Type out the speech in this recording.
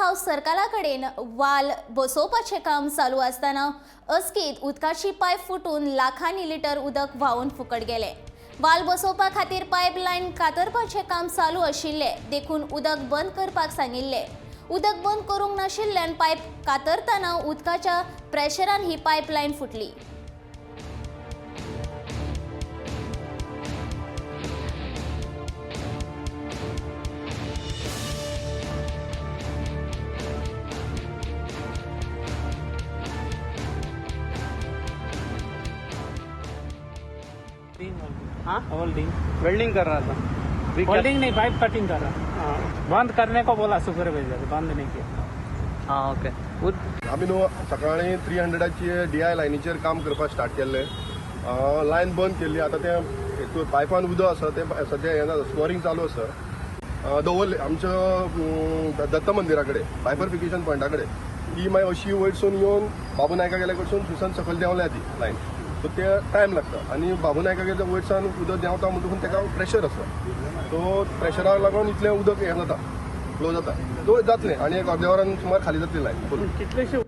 House सर्कला कडेन वाल बसोवपाचें काम चालू आसतना अचकीत उदकाची पायप फुटून लाखांनी लिटर उदक व्हांवून फुकट गेलें. वाल बसोवपा खातीर पायपलायन कातरपाचें काम चालू आशिल्लें, देखून उदक बंद करपाक सांगिल्लें. उदक बंद करूंक नाशिल्ल्यान पायप कातरतना उदकाच्या प्रेशरान ही पायपलायन फुटली. हाँ, होल्डिंग. वेल्डिंग कर रहा था. अभी क्या- होल्डिंग नहीं, पाइप कटिंग कर रहा. हाँ. बंद करने को बोला सुपरवाइजर, बंद नहीं किया. हाँ, ओके. आमी न्हू सकाळी 300ची डीआय लायनीचेर काम करपाक स्टार्ट केल्लें. लायन बंद केल्ली. आतां तें पायपान उदक आसा, तें सद्या हें जाता, स्कोरींग चालू आसा. दवरले आमच्या दत्त मंदिरा कडेन, बायफर्फिकेशन पॉयंटा कडेन. ती मागीर अशी वयरसून येवन बाबू नायका गेल्या कडसून थंयसान सकयल देंवल्या ती लायन. सो ते टायम लागता आनी बाबू नायका गेल्या वयरसान उदक देंवता म्हणटकूच ताका प्रेशर आसा. सो प्रेशराक लागून इतलें उदक हें जाता, फ्लो जाता. सो जातलें आनी एक अर्द्या वरान सुमार खाली जातली लायन फूल. कितलेशे.